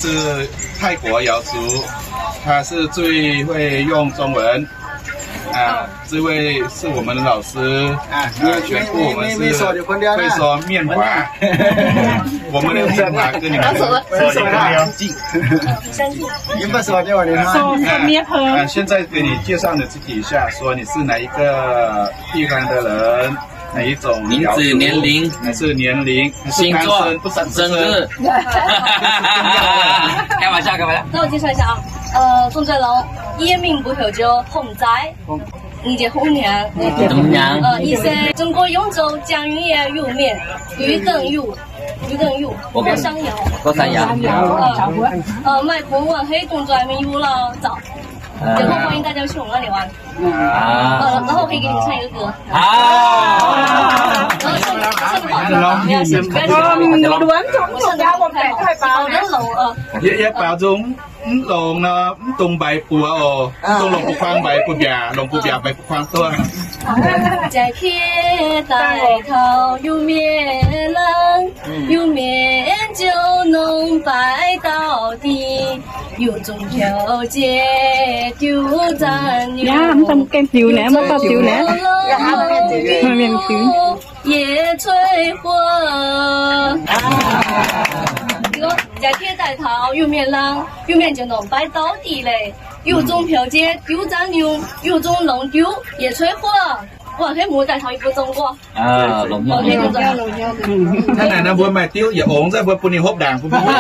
是泰国瑶族，他是最会用中文。啊，这位是我们的老师，啊，全部我们是会说面华。我们的面华跟你们说一个，啊，现在给你介绍你自己一下，说你是哪一个地方的人。 哪一种苗族？名字、年龄、还是年龄，还是单身不单身？生日。开玩笑，开玩笑。那我介绍一下啊，呃，鍾再龍，佢名叫做洪仔，年紀好靚，好靚。呃，佢係中國揚州江源县有名，魚耕油，魚耕油，過山窯。過山窯。呃，呃，賣紅還係工作還沒有了，早。然後歡迎大家去我們那裡玩。 啊。呃，然後我可以給你們唱一個歌。好。然後唱，唱不好，不要生氣，不要生氣。我唱得不太好。好的，好，呃。 Yie, yie baaux nzung, mv longx nor, mv dungx mbaix buoz oc. Dongh longc buoz-kuang mbaix buoz-mbiaac, longc buoz-mbiaac mbaix buoz-kuang duqv. 在天台頭有面人，有面酒濃擺到底，有種條件就讚有。 Mv dungx gaengh ziux naaic, mv baac ziux naaic. 也吹火。 Ninh gorngv 在天台頭有面人，有面酒濃擺到底咧，有種條件就讚有，有種濃酒也吹火。 Aa, longc hnyouv. Hnangv naaic nor mbuo maaih diuv yietc ongx, mbuo bun ninh hopv ndaangc bun mbuo.